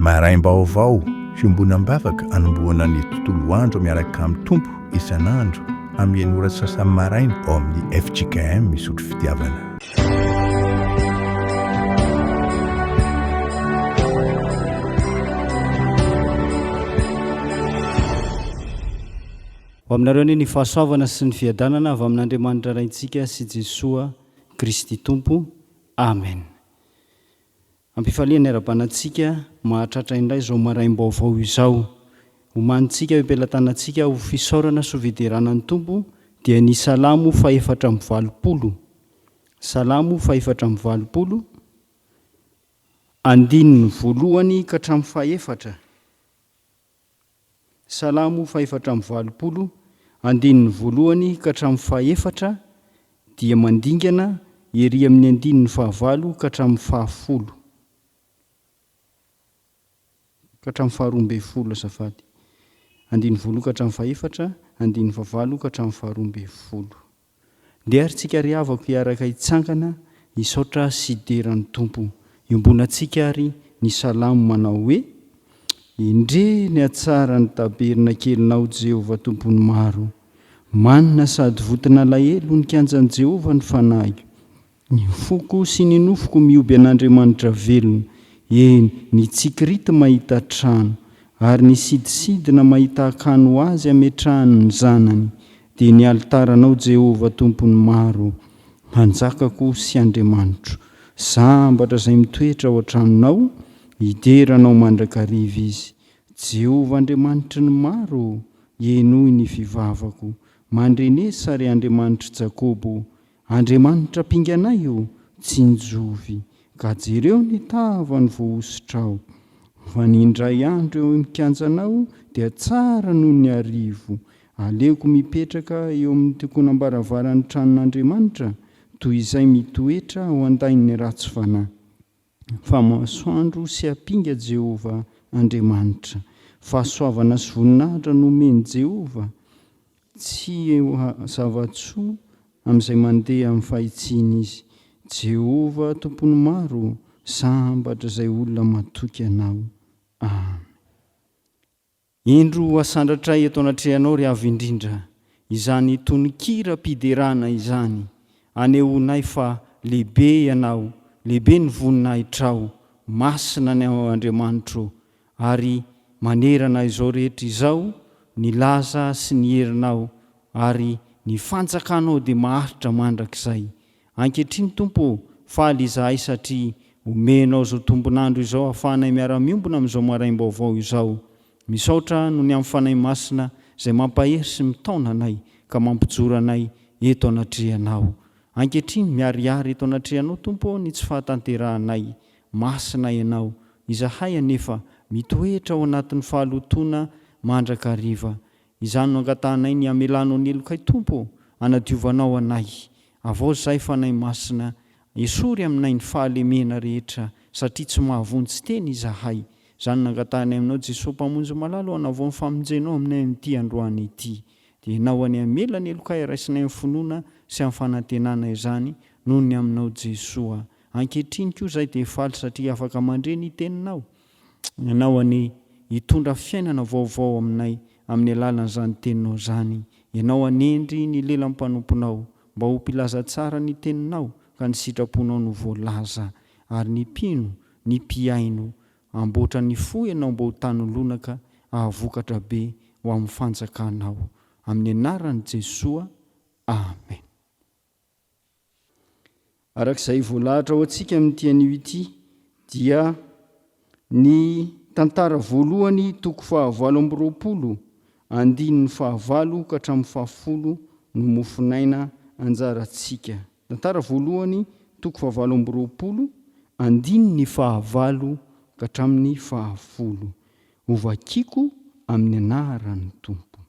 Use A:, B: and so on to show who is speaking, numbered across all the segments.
A: Maraim-baovao, fiombonam-bavaka anombohana ny tontolo andro miaraka amin'ny Tompo isan'andro amin'ny enina ora sy sasany maraina ao amin'ny fjkm Isotry Fitiavana.
B: Ho aminareo anie ny fahasoavana sy ny fiadanana avy amin'Andriamanitra Raintsika sy Jesoa Kristy Tompo. Amen. Ampifaliana ny ara-banantsika mahatratra indray izao maraim-baovao izao. Omanintsika eo am-pelatanantsika ho fisaorana sy ho fiderana ny Tompo dia ny Salamo fahefatra amby valopolo. Salamo fahefatra amby valopolo, andininy voalohany ka hatramin'ny fahefatra. Salamo fahefatra amby valopolo, andininy voalohany ka hatramin'ny fahefatra dia mandingana ery amin'ny andininy fahavalo ka hatramin'ny fahafolo, ka hatramin'ny faharoa ambin'ny folo azafady. Andininy voalohany ka hatramin'ny fahefatra, andininy fahavalo ka hatramin'ny faharoa ambin'ny folo. Ndeha ary tsika ry havako hiaraka hitsangana hisaotra sy hidera ny Tompo. Iombonantsika ary ny salamo manao hoe, Endrey ny hatsaran'ny tabernakelinao Jehovah Tompon'ny maro. Manina sady voton'alahelo ny kianjan'i Jehovah ny fanahiko. Ny foko sy ny nofoko mihoby an'Andriamanitra velona, eny, ny tsikirity mahita trano, ary ny sidisidina mahita akany ho azy ametrahany ny zanany, dia ny alitaranao Jehovah Tompon'ny maro, Mpanjakako sy Andriamanitro. Sambatra izay mitoetra ao an-tranonao, hidera Anao mandrakariva izy. Jehovah Andriamanitry ny maro ô, henoy ny fivavako. Mandrenesa, ry Andriamanitr'i Jakoba ô, Andriamanitra mpinganay ô, tsinjovy, ka jereo ny tavany voahosotrao. Fa ny indray andro eo amin'ny kianjanao dia tsara noho ny arivo. Aleoko mipetraka eo amin'ny tokonam-baravaran'ny tranon'Andriamanitra, toy izay mitoetra ao an-dain'ny ratsy fanahy. Fa masoandro sy ampinga Jehovah Andriamanitra. Fahasoavana sy voninahitra no omen'i Jehovah. Tsy zava-tsoa amin'izay mandeha amin'ny fahitsiana izy. Jehovah Tompon'ny maro, sambatra izay olona matoky anao. Amen. Indro asandratray eto anatrehanao ry Avo Indrindra izany tononkiram-piderana izany, anehoanay fa lehibe Ianao, lehibe ny voninahitrao, masina ny Andriamanitro, ary manerana izao rehetra izao ny laza sy ny herinao ary ny fanjakanao dia maharitra mandrakizay. Ankehitriny Tompo ô, faly izahay satria omenao izao tombon'andro izao ahafahanay miara-miombona amin'izao maraim-baovao izao. Misaotra noho ny amin'ny Fanahy Masina izay mampahery sy mitaona anay ka mampijoro anay eto anatrehanao. Ankehitriny, miharihary eto anatrehanao Tompo ô ny tsy fahatanterahanay. Masina Ianao. Izahay anefa mitoetra ao anatin'ny fahalotoana mandrakariva. Izany no angatahanay ny hamelanao ny helokay Tompo ô, hanadiovanao anay. Avaozy izahay Fanahy Masina, esory aminay ny fahalemena rehetra satria tsy mahavonjy tena izahay. Izany no angatahanay aminao Jesoa Mpamonjy malala ô, hanavao ny famonjenao aminay amin'ity androany ity. Dia Ianao anie hamela ny helokay raisinay amin'ny finoana sy amin'ny fanantenana izany noho ny aminao Jesoa. Ankehitriny koa izahay dia faly satria afaka mandre ny teninao. Ianao anie hitondra fiainana vaovao aminay amin'ny alalan'izany teninao izany. Ianao hanendry ny lelan'ny mpanomponao mba ho mpilaza tsara ny teninao ka ny sitraponao no voalaza. Ary ny mpino, ny mpihaino, hamboatra ny fo ianao mba ho tany lonaka hahavokatra be ho amin'ny fanjakanao. Amin'ny anaran'i Jesoa. Amen. Araka izay voalahatra ho antsika amin'ity anio ity dia ny tantara voalohany toko fahavalo amby roapolo andininy fahavalo ka hatramin'ny fahafolo no mofonaina anjarantsika. Tantara voalohany toko fahavalo amby roapolo andininy fahavalo ka hatramin'ny fahafolo. Hovakiko amin'ny anaran'ny Tompo.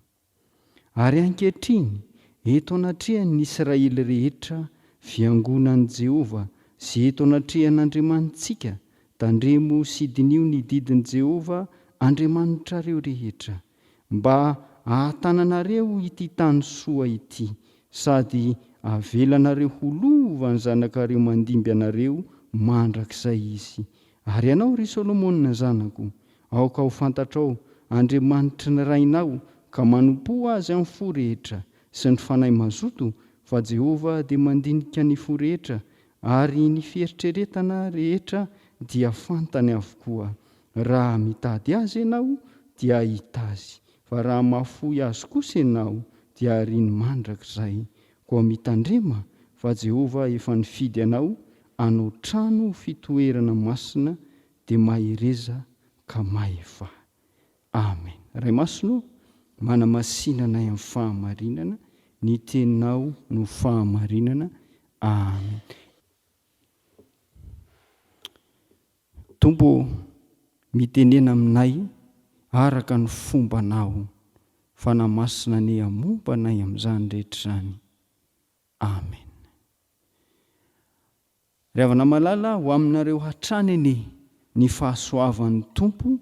B: Ary ankehitriny, eto anatrehan'ny Israely rehetra, fiangonan'i Jehovah, sy eto anatrehan'Andriamanitsika, tandremo sy diniho ny didin'i Jehovah Andriamanitrareo rehetra, mba hahatananareo ity tany soa ity, sady havelanareo ho lovan'ny zanakareo mandimby anareo mandrakizay izy. Ary ianao, ry Solomona zanako, Aoka ho fantatrao Andriamanitry ny rainao, ka manompoa Azy amin'ny fo rehetra sy ny fanahy mazoto, fa Jehovah dia mandinika ny fo rehetra, ary ny fieritreretana rehetra dia fantany avokoa. Raha mitady Azy ianao, dia hahita Azy, fa raha mahafoy Azy kosa ianao, dia hariany mandrakizay. Koa mitandrema, fa Jehovah efa nifidy anao hanao trano ho fitoerana masina, dia mahereza ka mahefà. Amen. Ray Masina ô, manamasina anay amin'ny fahamarinana, ny Teninao no fahamarinana. Amen. Tompo ô, mitenena aminay araka ny fombanao. Fanahy Masina anie hamomba anay amin'izany rehetra izany. Amen. Ry havana malala, ho aminareo hatrany anie ny fahasoavan'ny Tompo.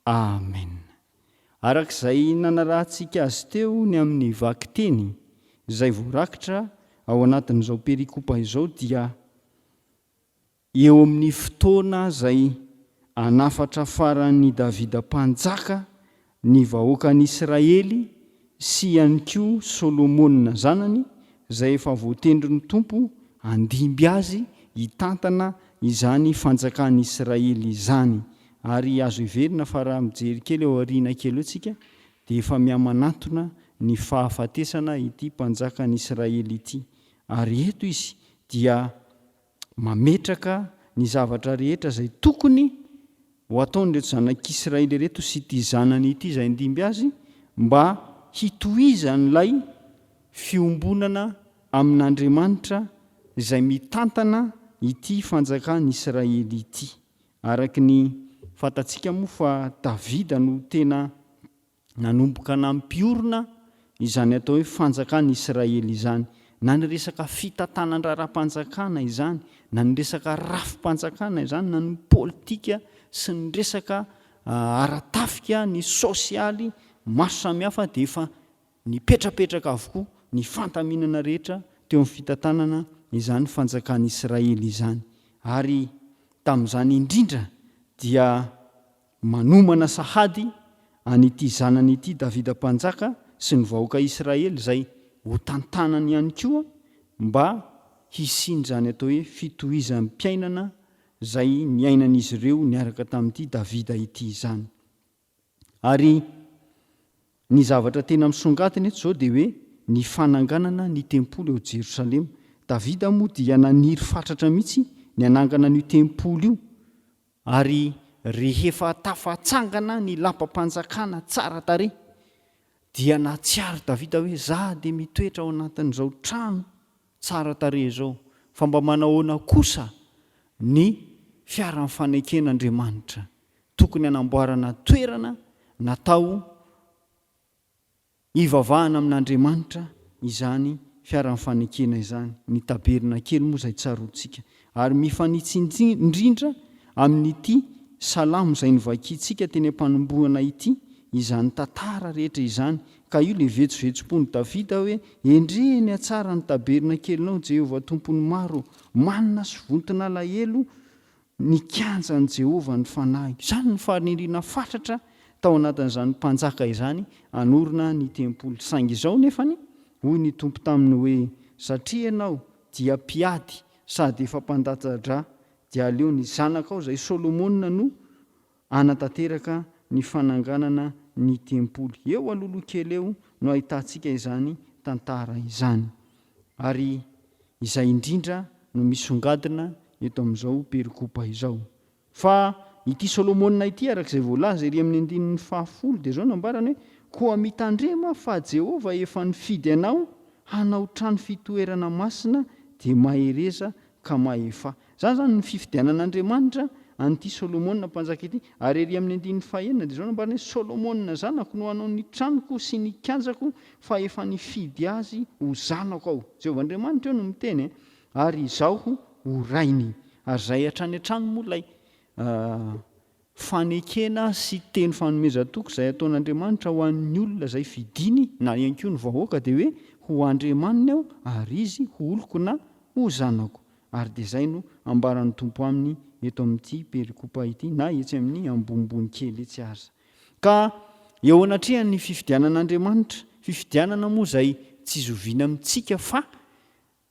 B: Amen. Araka izay nanarahantsika azy teo ny amin'ny vakiteny izay voarakitra ao anatin'izao perikopa izao dia Eo amin'ny fotoana izay anafatrafaran'i Davida Mpanjaka ny vahoakan'Israely sy ihany koa Solomona zanany izay efa voatendrin'ny Tompo handimby azy hitantana izany fanjakan'Israely izany. Ary azo heverina fa raha mijery kely ao aoriana kely eo tsika dia efa mihamanatona ny fahafatesana ity mpanjakan'Israely ity. Ary eto izy dia mametraka ny zavatra rehetra izay tokony ho ataon'ireto zanak'Israely ireto sy ity zanany ity izay handimby azy mba hitohizan'ilay fiombonana amin'Andriamanitra izay mitantana ity fanjakan'Israely ity. Araka ny fantatsika moa fa Davida no tena Nanomboka nampiorina izany atao hoe fanjakan'i Israely izany, na ny resaka fitantanan-draharaham-panjakana izany, na ny resaka rafi-panjakana izany, na ny politika sy ny resaka ara-tafika, ny sosialy, maro samihafa dia efa nipetrapetraka avokoa ny fandaminana rehetra teo amin'ny fitantanana izany fanjakan'i Israely izany. Ary tamin'izany indrindra dia Manomana sahady an'ity zanany ity Davida Mpanjaka sy ny vahoaka Israely izay hotantanany ihany koa mba hisian'izany atao hoe fitohizam-piainana izay niainan'izy ireo niaraka tamin'ity Davida ity izany. Ary ny zavatra tena misongadina eto izao dia hoe ny fananganana ny tempoly ao Jerosalema. Davida moa dia naniry fatratra mihitsy ny hanangana an'io tempoly io Ary rehefa tafatsangana ny lapam-panjakana tsara tarehy, dia nahatsiaro Davida hoe, Izaho dia mitoetra ao anatin'izao trano tsara tarehy izao, fa mba manahoana kosa ny fiaran'ny faneken'Andriamanitra? Tokony hanamboarana toerana natao Hivavahana amin'Andriamanitra izany fiaran'ny fanekena izany, ny tabernakely moa izay tsaroantsika, ary mifanitsy indrindra amin'ity salamo izay novakintsika teny am-panombohana ity izany tantara rehetra izany, ka io ilay vetsovetsom-pon'i Davida hoe, Endrey ny hatsaran'ny tabernakelinao, Jehovah Tompon'ny maro, manina sy vonton'alahelo Ny kianjan'i Jehovah ny fanahiko. Izany no faniriana fatratra tao anatin'izany mpanjaka izany hanorina ny tempoly. Saingy izao nefany, hoy ny Tompo taminy hoe, Satria ianao dia mpiady sady efa mpandatsa-dra, dia aleo ny zanakao izay Solomona no hanatanteraka ny fananganana ny tempoly. Eo alohaloha kely eo no ahitantsika izany tantara izany. Ary izay indrindra no misongadina eto amin'izao perikopa izao. Fa ity Solomona ity, araka izay voalaza ery amin'ny andininy fahafolo, dia izao no ambarany hoe, Koa mitandrema fa Jehovah efa nifidy anao hanao trano fitoerana masina, dia mahereza ka mahefà. Izany izany ny fifidianan'Andriamanitra an'ity Solomona mpanjaka ity. Ary ery amin'ny andininy fahenina dia izao no ambarany hoe, Solomona zanako no hanao ny tranoko sy ny kianjako, fa efa nifidy azy ho zanako aho. Jehovah Andriamanitra eo no miteny e! Ary izaho ho rainy. Ary izay hatrany hatrany moa ilay fanekena sy teny fanomezan-toky izay ataon'Andriamanitra ho an'ny olona izay fidiny na ihany koa ny vahoaka dia hoe ho Andriamaniny aho ary izy ho oloko na ho zanako. Ary dia izay no ambaran'ny Tompo aminy eto amin'ity perikopa ity na etsy amin'ny ambonimbony kely etsy aza. Ka eo anatrehan'ny fifidianan'Andriamanitra, fifidianana moa izay tsy zoviana amintsika fa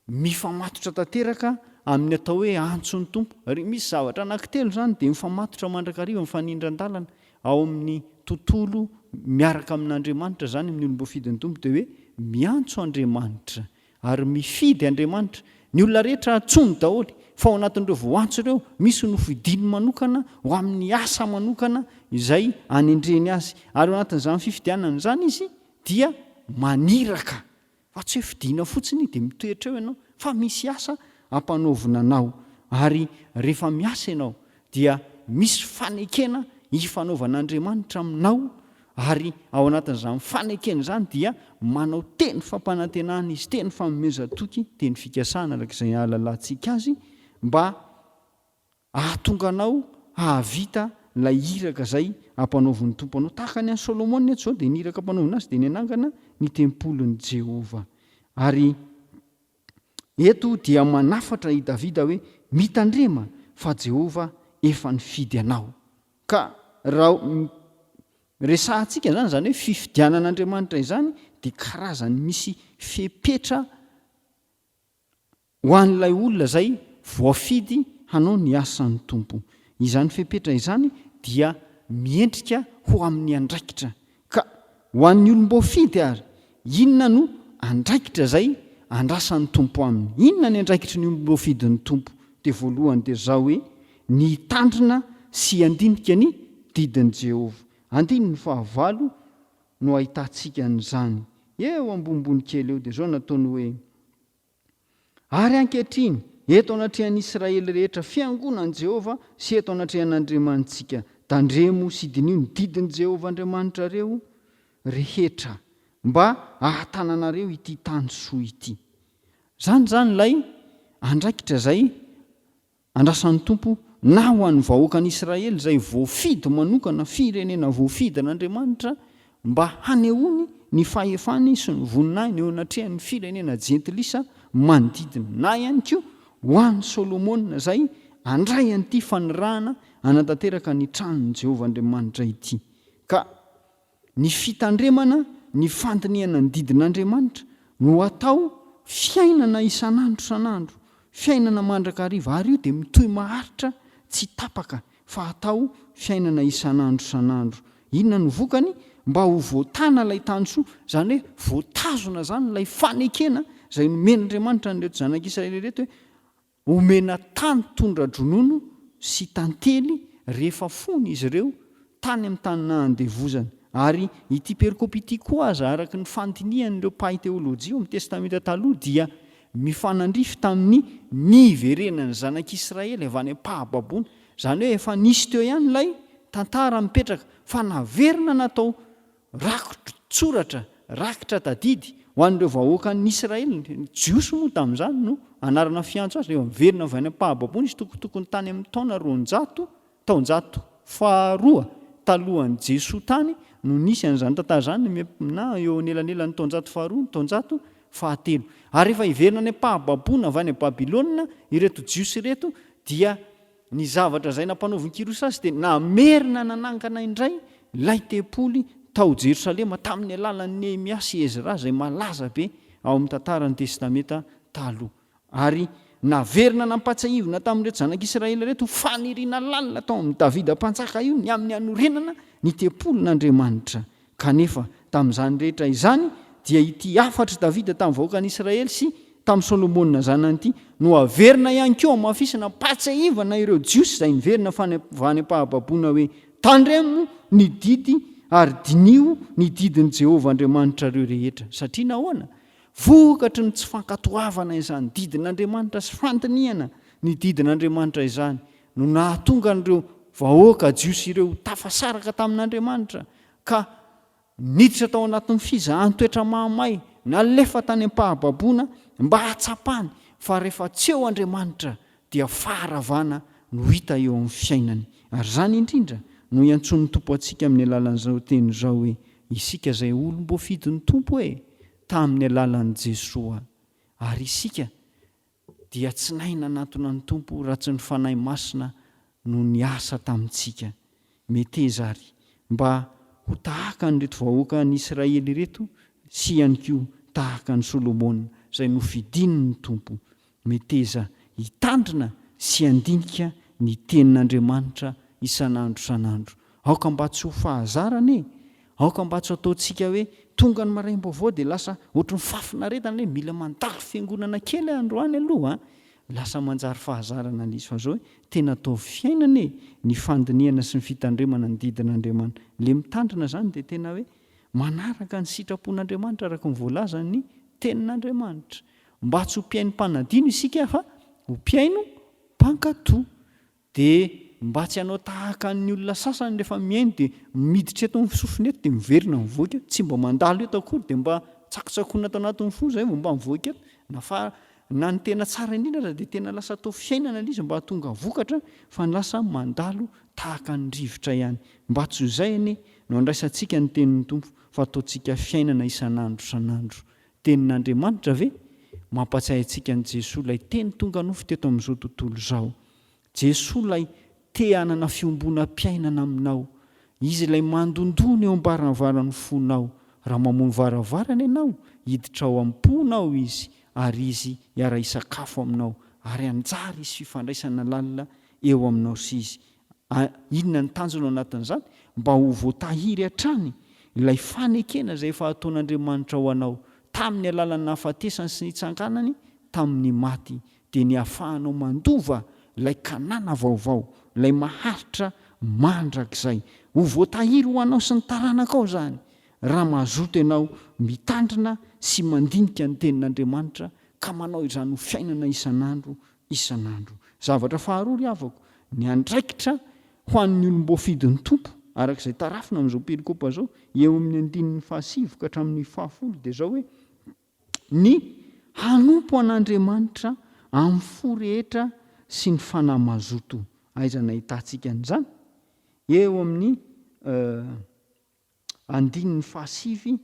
B: mifamatotra tanteraka amin'ny atao hoe antson'ny Tompo. Ary misy zavatra anankitelo izany dia mifamatotra mandrakariva, mifanindran-dalana ao amin'ny tontolo miaraka amin'Andriamanitra izany amin'ny olom-boafidin'ny Tompo dia hoe miantso Andriamanitra ary mifidy Andriamanitra. Ny olona rehetra antsoiny daholo fa ao anatin'ireo voantso ireo misy nofidiny manokana ho amin'ny asa manokana izay anendreny azy. Ary ao anatin'izany fifidianana izany izy dia maniraka Fa tsy hoe fidiana fotsiny dia mitoetra eo ianao fa misy asa ampanaovina anao ary rehefa miasa ianao dia misy fanekena ifanaovan'Andriamanitra aminao ary ao anatin'izany fanekena izany dia manao teny fampanantenana izy, teny fanomezan-toky, teny fikasana araka izay ahalalantsika azy mba Hahatonga anao hahavita ilay iraka izay ampanaovin'ny Tompo anao. Tahaka ny an'i Solomona eto izao, dia ny iraka ampanaovina azy dia ny hanangana ny tempolin'i Jehovah. Ary eto dia manafatra i Davida hoe, Mitandrema, fa Jehovah efa nifidy anao. Ka raha resahantsika izany, izany hoe fifidianan'Andriamanitra izany, dia karazany misy fepetra Ho an'ilay olona izay voafidy hanao ny asan'ny Tompo. Izany fepetra izany dia miendrika ho amin'ny andraikitra. Ka ho an'ny olom-boafidy ary, inona no andraikitra izay andrasan'ny Tompo aminy? Inona ny andraikitry ny olom-boafidin'ny Tompo? Dia voalohany dia izao hoe, ny hitandrina sy handinika ny didin'i Jehovah. Andininy fahavalo no ahitantsika an'izany. Eo ambonimbony kely eo dia izao nataony hoe. Ary ankehitriny, eto anatrehan'i Israely rehetra, fiangonan'i Jehovah, sy eto anatrehan'Andriamanitsika, tandremo sy diniho ny didin'i Jehovah Andriamanitrareo rehetra, mba hahatananareo ity tany soa ity. Izany izany ilay andraikitra izay Andrasan'ny Tompo na ho an'ny vahoakan'Israely izay voafidy manokana, firenena voafidin'Andriamanitra, mba hanehoany ny fahefany sy ny voninahiny eo anatrehan'ny firenena jentilisa manodidina, na ihany koa ho an'i Solomona izay handray an'ity fanirahana hanatanteraka ny tranon'i Jehovah Andriamanitra ity. Ka Ny fitandremana ny fandinihana ny didin'Andriamanitra no atao fiainana isan'andro isan'andro, fiainana mandrakariva, ary io dia mitohy maharitra tsy tapaka fa atao fiainana isan'andro isan'andro. Inona no vokany? Mba ho voatana ilay tany soa, izany hoe voatazona izany ilay fanekena izay nomen'Andriamanitra an'ireto zanak'Israely ireto hoe Omena tany tondra-dronono sy tantely rehefa fony izy ireo tany amin'ny tany nahandevozana. Ary ity perikopa ity koa aza, araka ny fandinihan'ireo mpahay teolojia ao amin'ny Testamenta Taloha, dia mifanandrify tamin'ny niverenan'ny Zanak'Israely avy any am-pahababoana. Izany hoe efa nisy teo ihany ilay tantara mipetraka, fa naverina natao Rakotsoratra, rakitra tadidy, ho an'ireo vahoakan'ny Israely, ny Jiosy moa tamin'izany no anarana fiantso azy, rehefa miverina avy any am-pahababoana izy, tokotokony tany amin'ny taona 200, taonjato faharoa talohan'i Jesoa tany no nisy an'izany tantara izany, na eo anelanelan'ny taonjato faharoa ny taonjato fahatelo. Ary rehefa hiverina any am-pahababoana avy any Babylona ireto Jiosy ireto dia Ny zavatra izay nampanaovin'i Kyrosy azy dia namerina nanangana indray ilay tempoly tao Jerosalema tamin'ny alalan'i Nehemia sy Ezra izay malaza be ao amin'ny tantaran'ny Testamenta Taloha. Ary naverina nampahatsiahivina tamin'ireto zanak'Israely ireto ho faniriana lalina tao amin'i Davida mpanjaka io ny amin'ny hanorenana ny tempolin'Andriamanitra. Kanefa, tamin'izany rehetra izany, dia ity hafatr'i Davida tamin'ny vahoakan'Israely sy tamin'i Solomona zanany ity no averina ihany koa hamafisina am-pahatsiahivana ireo Jiosy izay niverina avy any am-pahababoana hoe, Tandremo ny didy ary diniho ny didin'i Jehovah Andriamanitrareo rehetra. Satria nahoana? Vokatry ny tsy fankatoavana izany didin'Andriamanitra sy fandinihana ny didin'Andriamanitra izany no nahatonga an'ireo vahoaka jiosy ireo ho tafasaraka tamin'Andriamanitra ka niditra tao anatin'ny fizahan-toetra mahamay, nalefa tany am-pahababoana mba hahatsapany fa rehefa tsy eo Andriamanitra dia faharavana no hita eo amin'ny fiainany. Ary izany indrindra no iantsoan'ny Tompo antsika amin'ny alalan'izao teny izao hoe, Isika izay olom-boafidin'ny Tompo e! tamin'ny alalan'i Jesoa. Ary isika dia tsy nahay nanantona ny Tompo raha tsy ny Fanahy Masina. no niasa tamintsika. Meteza àry mba ho tahaka an'ireto vahoakan'i Israely ireto sy ihany koa tahaka an'i Solomona izay nofidin'ny Tompo. Meteza hitandrina sy handinika ny Tenin'Andriamanitra isan'andro isan'andro. Aoka mba tsy ho fahazarana e! Aoka mba tsy ho ataontsika hoe tonga ny maraim-baovao dia lasa ohatry ny fahafinaretana hoe mila mandalo fiangonana kely aho androany aloha an! Lasa manjary fahazarana ilay izy fa izao hoe tena ataovy fiainana e! Ny fandinihana sy ny fitandremana ny didin'Andriamanitra. Ilay mitandrina izany dia tena hoe manaraka ny sitrapon'Andriamanitra araka ny voalazan'ny Tenin'Andriamanitra. Mba tsy ho mpihaino mpanadino isika fa ho mpihaino mpankato. Dia mba tsy hanao tahaka ny olona sasany rehefa mihaino dia miditra eto amin'ny sofiny eto dia miverina mivoaka eto, tsy mba mandalo eto akory dia mba tsakotsakoina ato anatin'ny fo izay vao mba mivoaka eto. Na fa na ny tena tsara indrindra aza dia tena lasa atao fiainana ilay izy mba hahatonga vokatra fa ny lasa mandalo tahaka ny rivotra ihany. Mba tsy ho izay anie no andraisantsika ny tenin'ny Tompo fa ataontsika fiainana isan'andro isan'andro. Tenin'Andriamanitra ve? Mampatsiahy antsika an'i Jesoa ilay Teny tonga nofo teto amin'izao tontolo izao. Jesoa ilay te hanana fiombonam-piainana aminao. Izy ilay mandondona eo am-baravaran'ny fonao. Raha mamono varavarana ianao, hiditra ao am-ponao Izy ary Izy hiara-hisakafo aminao ary hanjary hisy fifandraisana lalina eo aminao sy Izy. A Inona ny tanjona ao anatin'izany? Mba ho voatahiry hatrany ilay fanekena izay efa ataon'Andriamanitra ho anao tamin'ny alalan'ny nahafatesany sy nitsanganany tamin'ny maty, dia ny hahafahanao mandova ilay Kanana vaovao, ilay maharitra mandrakizay. Ho voatahiry ho anao sy ny taranakao izany, raha mazoto ianao mitandrina sy mandinika ny Tenin'Andriamanitra ka manao izany ho fiainana isan'andro isan'andro. Zavatra faharoa ry havako, ny andraikitra ho an'ny olom-boafidin'ny Tompo, araka izay tarafina amin'izao perikopa izao, eo amin'ny andininy fahasivy ka hatramin'ny fahafolo dia izao hoe, ny hanompo an'Andriamanitra amin'ny fo rehetra sy ny fanahy mazoto. Aiza no ahitantsika an'izany? Eo amin'ny Andininy fahasivy,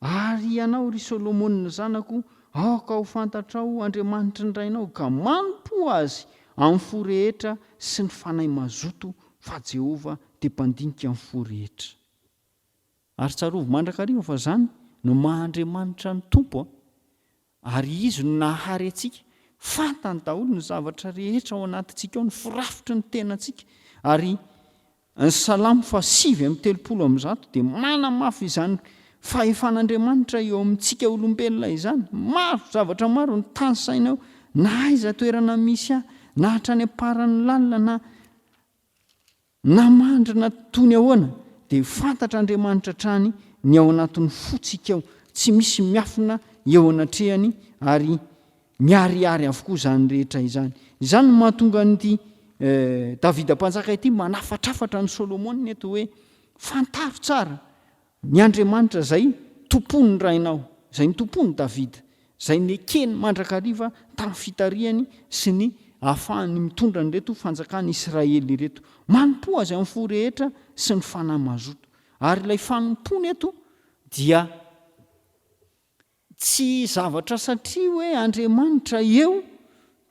B: Ary ianao, ry Solomona zanako, aoka ho fantatrao Andriamanitry ny rainao, ka manompoa Azy amin'ny fo rehetra sy ny fanahy mazoto, fa Jehovah dia mpandinika ny fo rehetra. Ary tsarovy mandrakariva fa izany no maha Andriamanitra ny Tompo, ary Izy no nahary antsika, fantany daholo ny zavatra rehetra ao anatintsika ao, ny firafitry ny tenantsika, ary ny Salamo faha 139 dia manamafy izany fahefan'Andriamanitra eo amintsika olombelona izany. Maro, zavatra maro no tanisaina eo, na aiza toerana misy ahy, na hatrany am-paran'ny lalina, na Na mandry na tony ahoana dia fantatr'Andriamanitra hatrany ny ao anatin'ny fontsika ao, tsy misy miafina eo anatrehany ary miharihary avokoa izany rehetra izany. Izany no mahatonga an'ity Davida mpanjaka ity manafatrafatra an'i Solomona eto hoe, Fantaro tsara Ny Andriamanitra izay tompoin'ny rainao, izay notompoin'i Davida, izay nekeny mandrakariva tamin'ny fitarihany sy ny ahafahany mitondra an'ireto fanjakan'i Israely ireto. Manompoa Azy amin'ny fo rehetra sy ny fanahy mazoto. Ary ilay fanompoana eto dia Tsy zavatra satria hoe Andriamanitra eo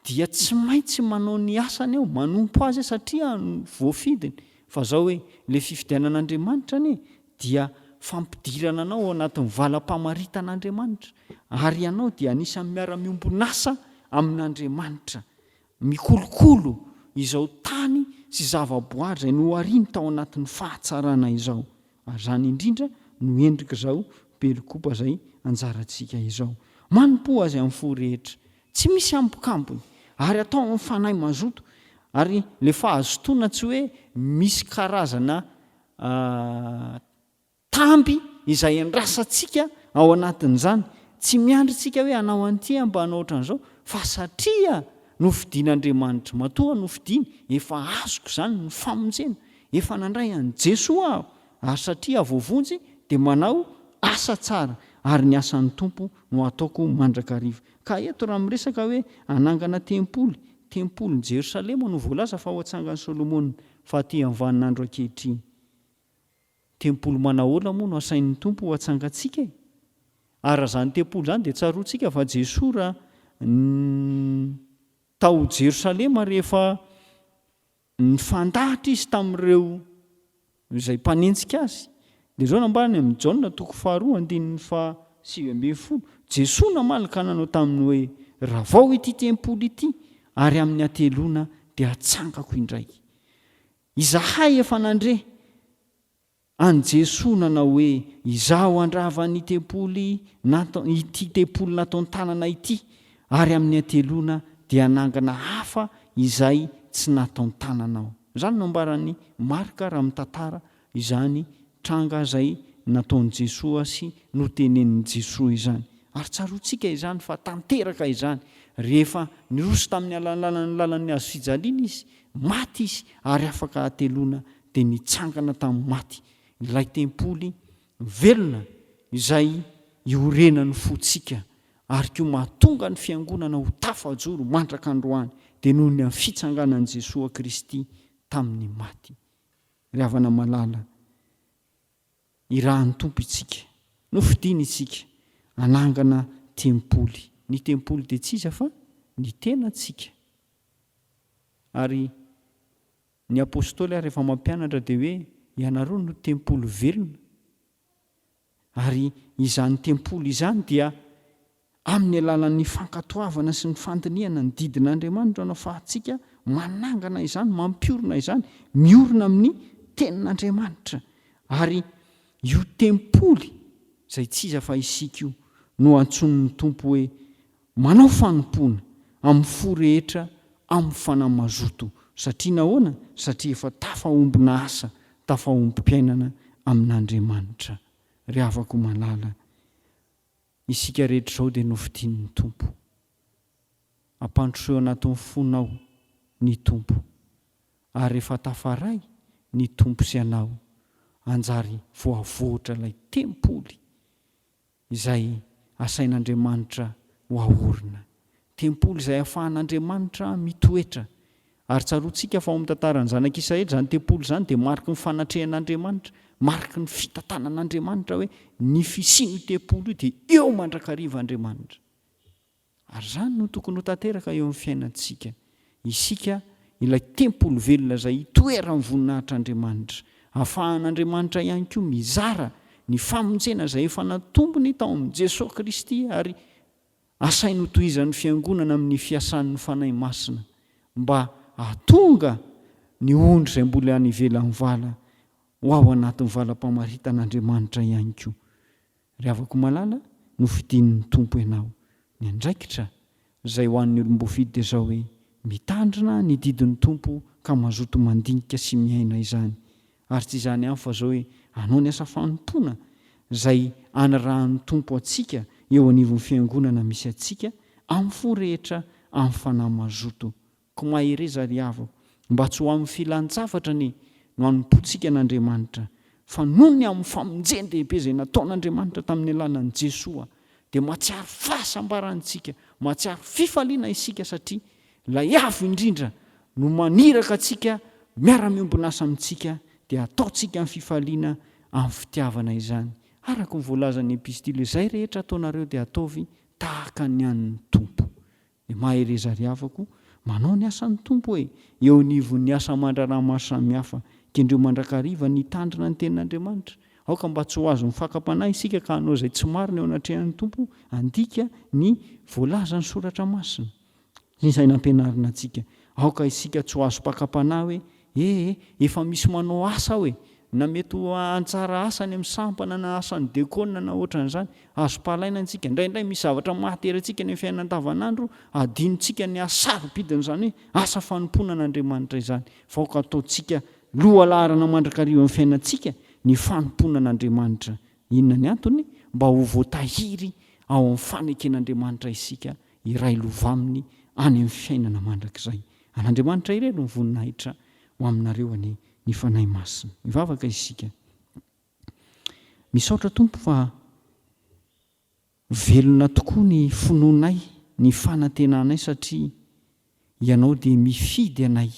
B: dia tsy maintsy manao ny asany aho, manompo Azy aho satria aho voafidiny. Fa zao hoe, le fifidianan'Andriamanitra anie dia fampidirana anao ao anatin'ny valam-pamaritan'Andriamanitra ary ianao dia anisan'ny miara-miombon'asa amin'Andriamanitra. Mikolokolo izao tany sy zava-boary izay nohariny tao anatin'ny fahatsarana izao. Ary izany indrindra no endrik'izao perikopa izay anjarantsika izao. Manompoa Azy amin'ny fo rehetra. Tsy misy ambokambony. Ary atao amin'ny fanahy mazoto. Ary ilay fahazotoana tsy hoe misy karazana Tamby izay andrasantsika ao anatin'izany. Tsy miandry isika hoe hanao an'ity aho mba hanao ohatran'izao, fa satria nofidin'Andriamanitra. Matoa nofidiny, efa azoko izany ny famonjena. Efa nandray an'i Jesoa aho, ary satria aho voavonjy dia manao asa tsara, ary ny asan'ny Tompo no ataoko mandrakariva. Ka eto raha miresaka hoe hanangana tempoly, tempolin'i Jerosalema no voalaza fa ho atsangan'i Solomona, fa aty amin'ny vaninandro ankehitriny. Tempoly manahoana moa no asain'ny Tompo ho atsangantsika e? Ary raha izany tempoly izany dia tsaroantsika fa Jesoa raha tao Jerosalema rehefa. Nifandahatra izy tamin'ireo izay mpanenjika azy. Dia izao nambarany amin'i Jaona toko faharoa andininy faha 19, Jesoa namaly ka nanao taminy hoe, Ravao ity tempoly ity, ary amin'ny hateloana dia hatsangako indray. Izahay efa nandre an'i Jesoa nanao hoe, Izaho handrava ny tempoly nato, ity tempoly nataon-tanana ity, ary amin'ny hateloana dia hanangana hafa izay tsy nataon-tanana aho. Izany no ambaran'i Marka raha mitantara izany tranga izay nataon'i Jesoa sy notenenin'i Jesoa izany. Ary tsaroantsika izany fa tanteraka izany rehefa niroso tamin'ny alalan'ny lalan'ny hazo fijaliana Izy, maty Izy ary afaka hateloana dia nitsangana tamin'ny maty ilay tempoly velona izay iorenan'ny fontsika ary koa mahatonga ny fiangonana ho tafajoro mandraka androany dia noho ny amin'ny fitsanganan'i Jesoa Kristy tamin'ny maty. Ry havana malala, irahan'ny Tompo itsika, nofidiny itsika hanangana tempoly. Ny tempoly dia tsy iza fa ny tenantsika. Ary ny Apostoly ary rehefa mampianatra dia hoe ianareo no tempoly velona. Ary izany tempoly izany dia amin'ny alalan'ny fankatoavana sy ny fandinihana ny didin'Andriamanitra no ahafahantsika manangana izany, mampiorina izany, miorina amin'ny Tenin'Andriamanitra. Ary io tempoly, izay tsy iza fa isika io, no antsoin'ny Tompo hoe Manao fanompoana amin'ny fo rehetra amin'ny fanahy mazoto. Satria nahoana? Satria efa tafahombona asa, tafahombom-piainana amin'Andriamanitra. Ry havako malala, isika rehetra izao dia nofidin'ny Tompo. Ampandrosoy ao anatin'ny fonao ny Tompo. Ary rehefa tafaray ny Tompo sy ianao, hanjary voavoatra ilay tempoly izay asain'Andriamanitra ho aorina. Tempoly izay ahafahan'Andriamanitra mitoetra. Ary tsaroantsika fa ao amin'ny tantaran'ny zanak'Israely, izany tempoly izany dia mariky ny fanatrehan'Andriamanitra, mariky ny fitantanan'Andriamanitra hoe ny fisian'io tempoly io dia eo mandrakariva Andriamanitra. Ary izany no tokony ho tanteraka eo amin'ny fiainantsika. Isika ilay tempoly velona izay itoeran'ny voninahitr'Andriamanitra. Ahafahan'Andriamanitra ihany koa mizara ny famonjena izay efa natombony tao amin'i Jesoa Kristy ary asainy hotohizan'ny Fiangonana amin'ny fiasan'ny Fanahy Masina mba hahatonga ny ondry izay mbola any ivelan'ny vala ho ao anatin'ny valam-pamaritan'Andriamanitra ihany koa. Ry havako malala, nofidin'ny Tompo ianao. Ny andraikitra izay ho an'ny olom-boafidy dia izao hoe, mitandrina ny didin'ny Tompo ka mazoto mandinika sy miaina izany. Ary tsy izany ihany fa izao hoe, hanao ny asa fanompoana izay anirahan'ny Tompo antsika eo anivon'ny fiangonana misy antsika, amin'ny fo rehetra, amin'ny fanahy mazoto. Ko mahereza ry havako, mba tsy ho amin'ny filan-javatra anie no hanompoantsika an'Andriamanitra, fa noho ny amin'ny famonjen-dehibe izay nataon'Andriamanitra tamin'ny alalan'i Jesoa, dia mahatsiaro fahasambarana isika, mahatsiaro fifaliana isika satria ilay Avo Indrindra no maniraka antsika miara-miombon'asa amintsika, dia ataontsika amin'ny fifaliana, amin'ny fitiavana izany. Araka ny voalazan'ny Epistily, izay rehetra ataonareo dia ataovy tahaka ny an'ny Tompo. Dia mahereza ry havako, manao ny asan'ny Tompo e! Eo anivon'ny asa aman-draharaha maro samihafa, kendreo mandrakariva ny hitandrina ny Tenin'Andriamanitra. Aoka mba tsy ho azon'ny fakam-panahy isika ka hanao izay tsy marina eo anatrehan'ny Tompo, handika ny voalazan'ny Soratra Masina izay nampianarina antsika. Aoka isika tsy ho azom-pakam-panahy hoe, Ee, efa misy manao asa ao e! Na mety ho anjara asa any amin'ny sampana na asan'ny diakona na ohatran'izany. Azom-pahalaina antsika. Indraindray misy zavatra mahatery antsika any amin'ny fiainana andavanandro, adinontsika ny hasarobidin'izany hoe asa fanompoana an'Andriamanitra izany. Fa aoka ataontsika lohalaharana mandrakariva amin'ny fiainantsika ny fanompoana an'Andriamanitra. Inona ny antony? Mba ho voatahiry ao amin'ny faneken'Andriamanitra isika, hiray lova aminy any amin'ny fiainana mandrakizay. An'Andriamanitra irery ny voninahitra ho aminareo anie ny Fanahy Masina. Mivavaka isika. Misaotra Tompo fa velona tokoa ny finoanay, ny fanantenanay satria Ianao dia mifidy anay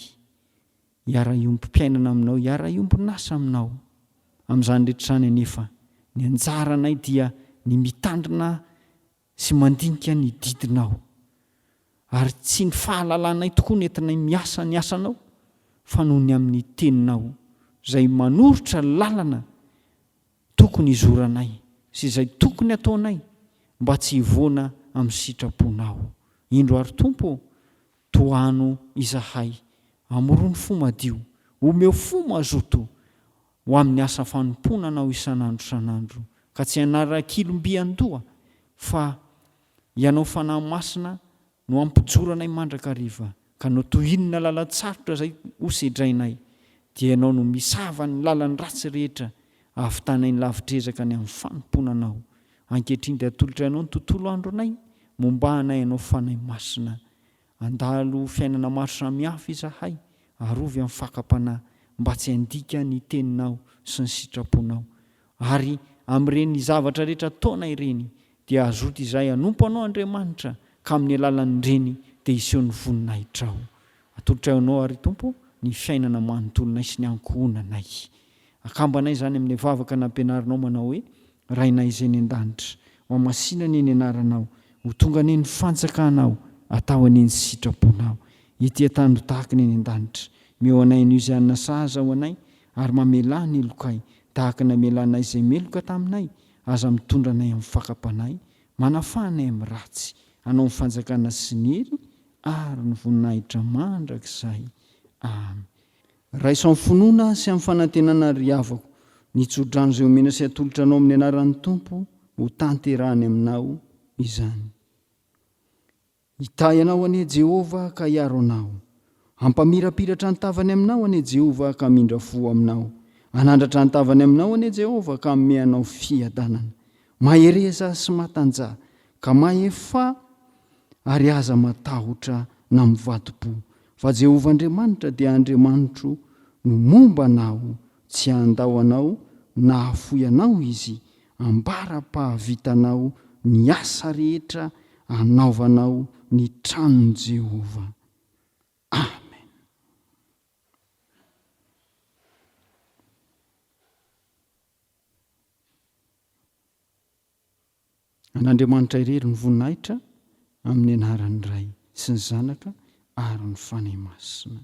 B: hiara-hiombom-piainana aminao, hiara-hiombon'asa aminao. Amin'izany rehetra izany anefa, ny anjaranay dia ny mitandrina sy mandinika ny didinao. Ary tsy ny fahalalanay tokoa no entinay miasa ny asanao, fa noho ny amin'ny Teninao izay manoritra lalana tokony hizoranay sy izay tokony hataonay mba tsy hivoana amin'ny sitraponao. Indro àry Tompo ô, tohano izahay, amorony fo madio, omeo fo mazoto ho amin'ny asa fanompoana Anao isan'andro isan'andro, ka tsy hanara-kilombian-doha fa Ianao Fanahy Masina no hampijoro anay mandrakariva, ka no toy inona lalan-tsarotra izay hosedrainay, dia Ianao no misava ny lalan'ny ratsy rehetra, ahavitanay ny lavitr'ezaka ny amin'ny fanompoana Anao. Ankehitriny dia atolotray Anao ny tontolo andronay, momba anay Ianao Fanahy Masina. Handalo fiainana maro samihafa izahay, arovy amin'ny fakam-panahy mba tsy handika ny Teninao sy ny sitraponao. Ary amin'ireny zavatra rehetra ataonay ireny dia hazoto izahay hanompo Anao Andriamanitra ka amin'ny alalan'ireny dia hiseho ny voninahitrao. Atolotray ho Anao àry Tompo ny fiainana manontolonay sy ny ankohonanay. Akambanay izany amin'ilay vavaka nampianarinao manao hoe, Rainay izay any an-danitra, ho hamasina anie ny anaranao, ho tonga anie ny fanjakanao, atao anie ny sitraponao, ety an-tany ho tahaka ny any an-danitra. Omeo anay anio izay hanina sahaza ho anay, ary mamelà ny helokay, tahaka ny namelanay izay meloka taminay, aza mitondra anay amin'ny fakam-panahy, manafaha anay amin'ny ratsy, Anao ny fanjakana sy ny hery ary ny voninahitra mandrakizay. Amen. Raiso amin'ny finoana sy amin'ny fanantenana ry havako ny tsodrano izay omena sy atolotra anao amin'ny anaran'ny Tompo ho tanterahany aminao izany. Hitahy anao anie Jehovah ka hiaro anao. Hampamirapiratra ny tavany aminao anie Jehovah ka hamindra fo aminao. Hanandratra ny tavany aminao anie Jehovah ka hanome anao fiadanana. Mahereza sy matanjaha, ka mahefà ary aza matahotra na mivadi-po, fa Jehovah Andriamanitra dia Andriamanitro no momba anao, tsy handao anao na hahafoy anao Izy, ambara-pahavitanao ny asa rehetra anaovanao ny tranon'i Jehovah. Amen. An'Andriamanitra irery ny voninahitra amin'ny anaran'ny Ray sy ny Zanaka ary ny Fanahy Masina.